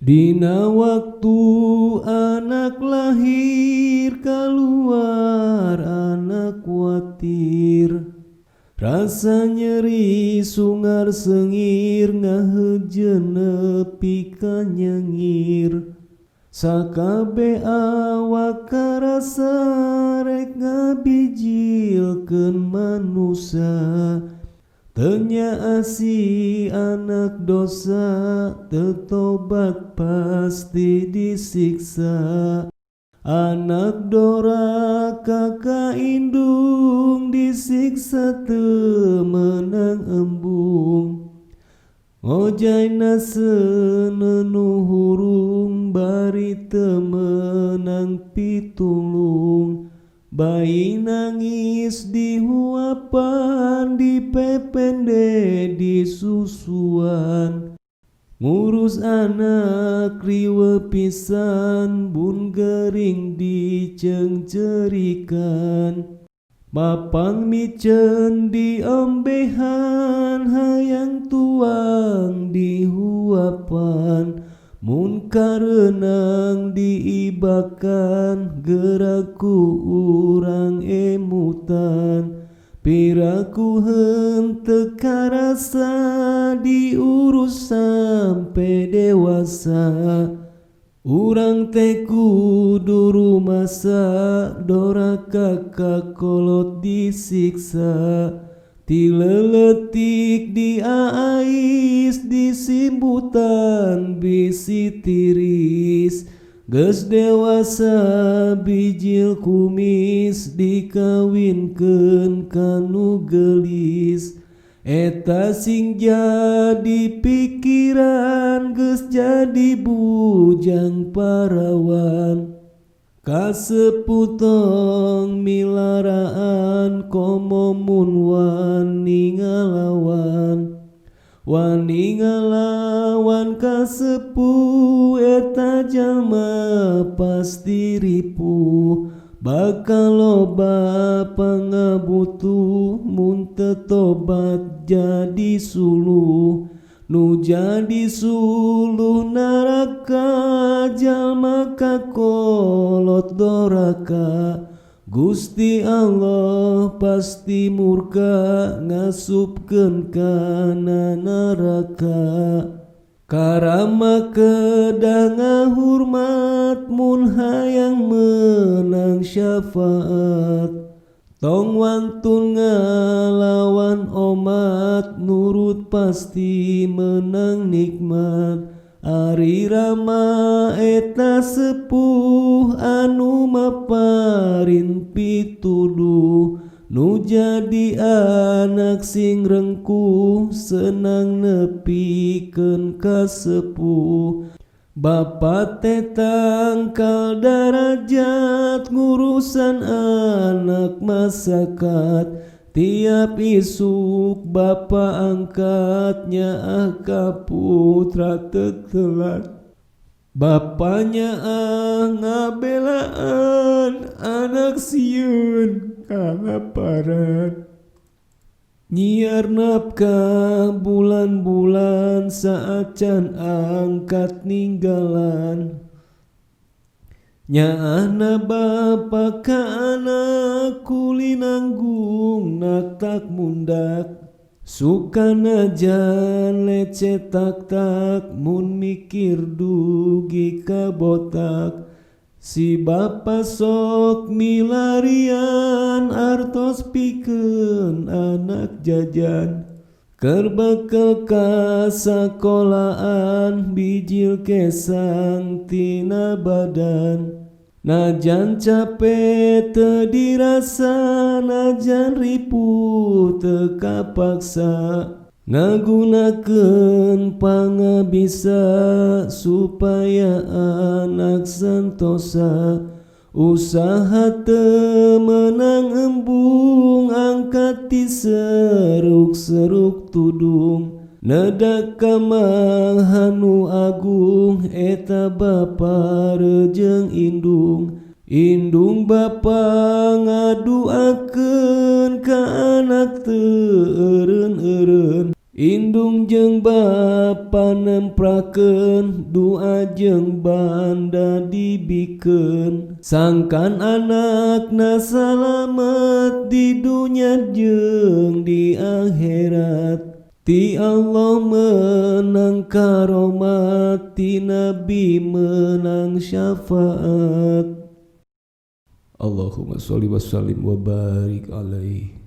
Dina waktu anak lahir kaluar anak kuatir, rasa nyeri sungar sengir ngahejeun nepi ka nyengir. Sakabeh awak karasa rek ngabijilkeun manusa. Teu nyaah si anak dosa, teu tobat pasti disiksa. Anak doraka ka indung disiksa teu meunang embung. Ngojayna seuneu nu hurung bari teu meunang pitulung. Bayi nangis dihuapan dipepende disusuan. Ngurus anak riweuh pisan bun gering diceungceurikan. Mapang miceun diombehan hayang tuang dihuapan. Mun kareunang diibakan geura ku urang emutan. Piraku henteu karasa diurus sampe dewasa. Urang teh kudu rumasa doraka ka kolot disiksa. Ti leuletik diaais disimbutan bisi tiris. Geus dewasa bijil kumis dikawinkeun ka nu geulis. Eta sing jadi pikiran geus jadi bujang parawan. Kaseputong milaraan komo mun wani ngalawan. Wani ngalawan kasepuh eta jalma pasti ripuh. Bakal loba pangabutuh mun teu tobat jadi suluh. Nu jadi suluh neraka jalma kakolot doraka. Gusti Allah pasti murka ngasupkeun kana neraka. Karama kedah ngahurmat mun hayang meunang syafaat. Tong wantun ngalawan omat nurut pasti menang nikmat. Ari Rama eta sepuh anu maparin pituduh. Nu jadi anak sing rengkuh senang nepikeun ka sepuh. Bapa teh tangkal darajat ngurusan anak masakat. Tiap isuk bapa angkat nyaah ka putra teu telat. Bapa nyaah ngabelaan anak sieun kalaparan. Nyiar nafkah bulan-bulan saacan angkat ninggalan. Nyaahna bapa ka anak kuli nanggung nak tak mundak. Sukana jan lecet tak tak mun mikir dugi ka botak. Si bapa sok milarian artos pikeun anak jajan. Keur bekel ka sakolaan bijil kesang tina badan. Najan cape teu dirasa najan ripuh teu kapaksa. Ngagunakeun pangabisa supaya anak santosa. Usaha teu meunang embung angkat ti seruk-seruk tudung. Nedak ka Maha Nu Agung eta bapa rejeung indung. Indung bapa ngaduakeun ka anak teu eureun-eureun. Indung jeung bapa nemprakeun dua jeung banda dibikeun sangkan anakna salamet di dunya jeung di akhirat. Ti Allah menang karomat, ti Nabi menang syafaat. Allahumma sholli wa sallim wa barik alaihi.